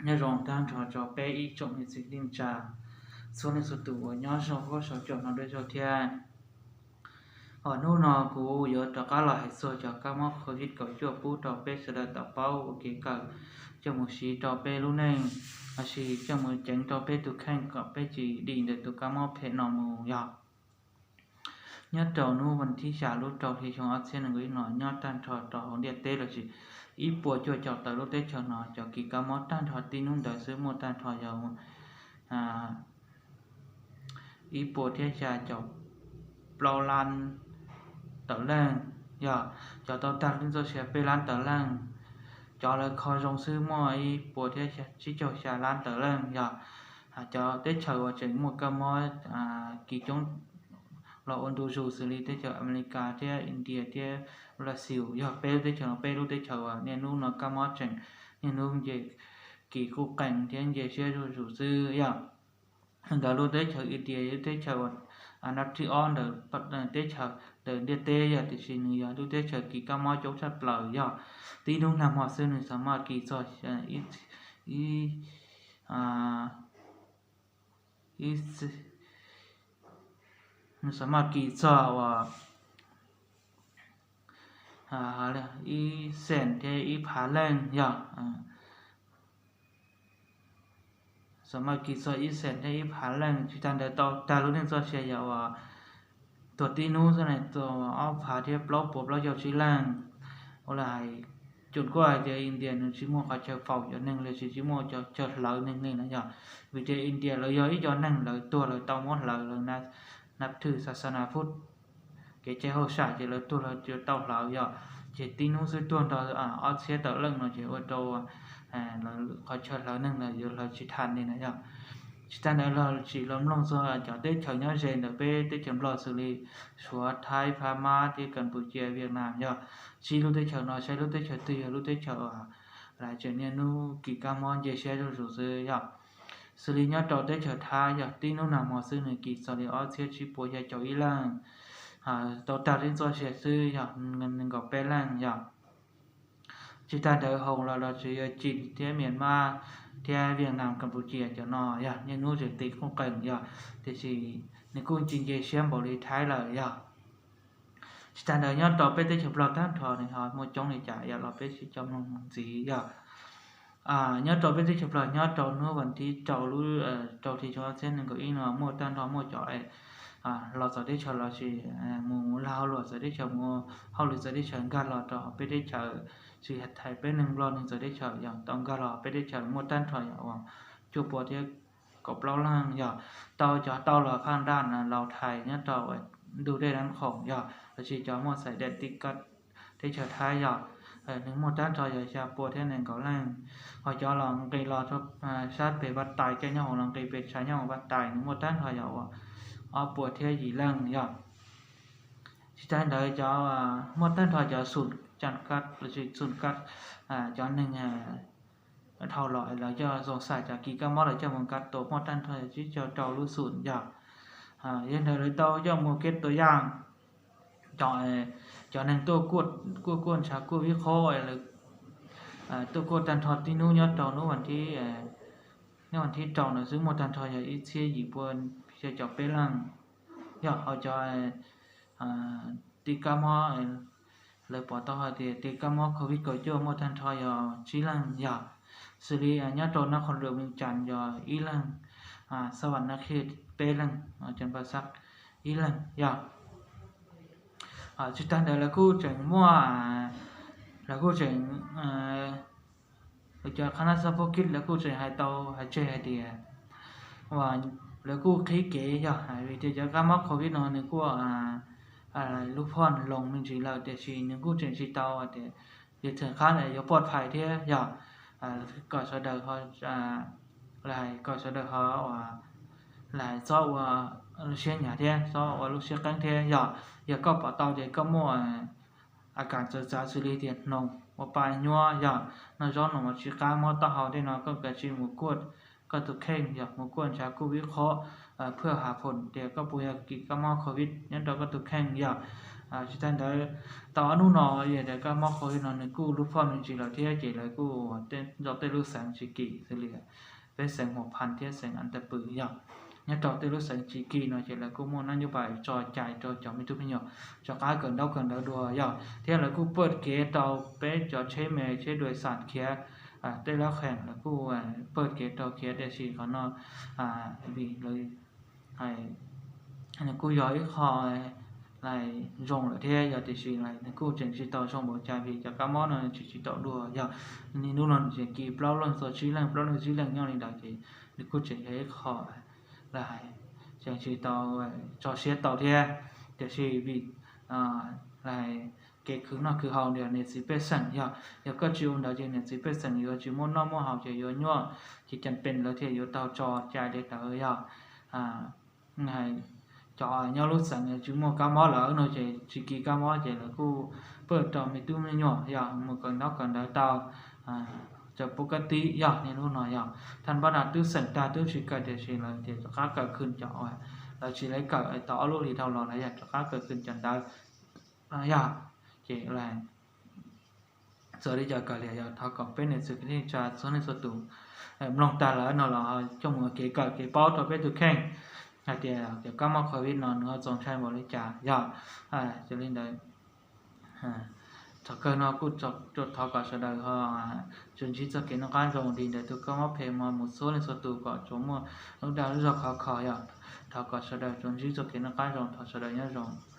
Nyob zoo tag nrho rau peb ib tsoom niam txiv kwv tij txhua leej txhua tus uas nyob saum huab saum cua no dua zog thiab. Hos hnub no kuv yuav rov qab los hais txog cov kab mob covid kaum cuaj pub rau peb sawv daws tau paub ua kev kawm, coj mus siv rau peb lub neej, lossis coj mus ceev rau peb tus kheej kom peb tsis dim ntawm tus kab mob phem no mus yog. Nyob rau hnub vas thib xya lub rau hli xyoo ob txhiab nees nkaum ib no nyob tag nrho rau hauv ntiaj teb lossis ib puas cuaj caum tawm lub teb chaws no cov kis kab mob tag nrho tib hnub ntawd xwb muaj tag nrho yog ib puas thiab xya caum plaub lab tawm leej, yog cov tau tag lub neej txoj sia peb lab tawm leej, cov lawv kho zoo xwb muaj ib puas thiab tsib caug xya lab tawm leej yog. Cov teb chaws uas tseem muaj kab mob kis coob los ua ntu zus xws li teb chaws Amelikas thiab India thiab Brazil yog peb lub teb chaws no peb lub teb chaws uas niaj hnub no kab mob tseem niaj hnub nce kis kuj qees thiab nce siab zuj zus xwb yog. Ntawd lub teb chaws India lub teb chaws uas nab thib ob ntawm teb chaws ntawm ntiaj teb yog, tiam sis nws yog lub teb chaws kis kab mob coob tshaj plaws yog. Tib hnub nag hmo xwb nws xam maj kis txog ib, ib, nws xam maj kis txog uas ib xees thiab ib phav leej yog. Xam maj kis txog ib xees thiab ib phav leej, tsis tag ntawd tau tag lub neej txoj sia yog uas tuag tib hnub xwb na tuag ob phav thiab plaub puas plaub caug tsib leej. Ua li hais, cum kuj hais tias India nws tsis muaj qhov chaw faus cov neeg los sis tsis muaj cov chaw hlawv neeg li na yog, vim tias India lawv yog ib co neeg lawv tuag lawv tau muab hlawv lawv nab thwj xas xas nas fub kev cai hauj sam ces lawv tuag lawv tau hlawv yog. Ces tib hnub xwb tuag nrog ob txhiab tawm leej no ces ua rau qhov chaw hlawv neeg los yuav hlawv tsis tham li na yog. Tsis tag ntawd los tsim los mloog txog cov teb chaws nyob ze ntawm peb teb chaws Nplog xws li Suav, Thaib, Phab Mab thiab Kampuchia, Vietnam yog. Tsib lub teb chaws no saib lub teb chaws twg yog lub teb chaws uas lawv tseem niaj hnub kis kab mob nce siab zuj zus xwb yog. Xws li nyob rau teb chaws Thaib yog tib hnub nag hmo xwb nws kis txog li ob txhiab tsib puas xya caum ib leej, tau tag lub neej txoj sia xwb yog nees nkaum peb leej yog. Tsis tag ntawd hoos los los tseem yog Chin thiab Myanmar thiab Vietnam, Kampuchia cov no yog niaj hnub tseem kis kuj qees yog, tiam sis nws kuj tsis nce siab npaum li Thaib lawm yog. Tsis tag ntawd nyob rau peb teb chaws Nplog tag nrho nws ho muaj coob li cas yog los peb sib coj mloog mus ntxiv yog. Nyob rau peb teb chaws Nplog nyob rau hnub vas thib rau lub rau hli xyoo ob txhiab nees nkaum ib no muaj tag nrho muaj cov los txawv teb chaws los sis mus lag hauj lwm txawv teb chaws, mus hauj lwm txawv teb chaws nkag los rau peb teb chaws, tsis hais peb neeg Nplog neeg txawv teb chaws yog tau nkag los peb teb chaws muaj tag nrho yog uas cuaj puas thiab kaum plaub leej yog. Tau cov tau los phaj daj laus thais nyob rau ntug dej Nab Khoom yog los sis cov muaj xais dej tib kab teb chaws Thaib yog, nws muaj tag nrho yog xya pua thiab nees nkaum leej. Ho cov los nqis los sab pem Vaj Tais, cov nyob hauv los nqis pem tshav nyob hauv Vaj Tais nws muaj tag nrho yog uas ob pua thiab yim leej yog. Tsis tag ntawd cov muaj tag nrho cov xum cas kab los sis xum kab, cov neeg dhau los lawv coj zoo xais cov kis kab mob lawv coj mus kab tua muaj tag nrho yog tsib caug rau lub xum yog. Yog ntawd lawv tau coj mus kev tua yaj, cov neeg tuaj kuaj kuaj ntshav kuaj vib qhob, tuaj kuaj tag nrho tib hnub nyob rau hnub vas thib, hnub vas thib rau ntawd xwb muaj tag nrho yog ib txhiab yim pua xya caum peb leej. Yog ho cov tis kab mob, lawv pom tau hais tias tis kab mob covid kaum cuaj muaj tag nrho yog tsib leej yog, xws li nyob rau Nab Khoom Luam, Vees Cas yog ib leeg, Xas Vas Nas Khej peb leeg, Cas Npas Xaj ib leeg yog. Tsis tag ntawd lawv kuj tseem muaj, lawv kuj tseem, cov qhab nab xab phob kib lawv kuj tseem hais tau hais tseg hais tias, lawv kuj qhib kev yog vim tias cov kab mob covid no nws kuj lub phoj loos me ntsis lawm tiam sis nws kuj tseem tsis tau tias, yog theem qab yuav poj phais thiab yog kom sawv daws ho, kom sawv daws ho, txhob ua lub siab nyav thiab txhob ua lub siab qeeb thiab yog, yog koj pom tau tias koj muaj a kas txawv txav xws li tias hnoos, ua pa nyuab yog, noj zaub noj mov tsis qab, mob taub hau tej no koj kav tsij mus kuaj koj tus kheej yog, mus kuaj ntshav kuaj vib qhob, phwj has phoom tias koj puas yog kis kab mob covid nyob rau koj tus kheej yog. Tsis tas ntawd, tau ob hnub no yog tias kab mob COVID no nws kuj lub phoj me ntsis lawm thiab ces lawv kuj ua tej lub xeev tsis kim xws li peb xeev Huas Phas thiab xeev As Tas Pwm yog nyob rau tej lub xeev tsis kim no ces lawv kuj muaj nab nyub pais tso cai rau cov me tub me nyuam rov qab kawm ntaub kawm ntawv dua yog thiab lawv kuj pawj kev rau peb cov tsheb me tsheb dua xam khiav tej lab qhees lawv kuj pawj kev rau khiav tiam sis qhov no vim lawv nws kuj yog ib qho zoo lawm thiab yog tiam sis nws kuj tseem tsis tau zoo npaum cas vim cov kab mob no tsis tsis tau dua yog niaj hnub no nws tseem kis plaub leeg txog tsib leeg plaub leeg tsib leeg nyob li ntawd ces nws kuj tseem yog ib qho tseem tsis tau tso siab tau thiab tiam sis vim kev khwv noj khwv haus ntawm niam txiv pej xeem yog yog koj tsis ua ntawd ces niam txiv pej xeem yuav tsis muaj noj muaj haus ces yuav nyuaj ces cam pes lawv thiaj yuav tau tso cai li ntawd yog cov nyob lub xeev tsis muaj kab mob lawm no ces tsis kis kab mob ces lawv kuj pawj rau me tub me nyuam yog mus kawm ntaub kawm ntawv tau cov pub kab tib yog niaj hnub no yog thaj npab na twb xeem tag twb tsis kawm tiam sis lawv tias rov qab kawm khwv cov uas lawv tsis lawv kawm tau ob lub hlis dhau los lawv yog rov qab kawm khwv cov ntawd yog ces txawm li cas kawm li yog thov kom peb niam txiv kwv tij neej tsa txhua leej txhua tus mloog tag lawm no los coj mus kev kawm kev paub rau peb tus kheej hais tias cov kab mob COVID no nws ho txaus ntshai npaum li cas yog ces li ntawd thov kawg no kuj thov kom sawv daws ho tsuas ntsib txoj kev noj qab zoo li ntawm tus kab mob phem no mus txhua leej txhua tus kom tsuas muaj lub dag lub zog khov kho yog thov kom sawv daws tsuas ntsib txoj kev noj qab zoo thov sawv daws nyob zoo.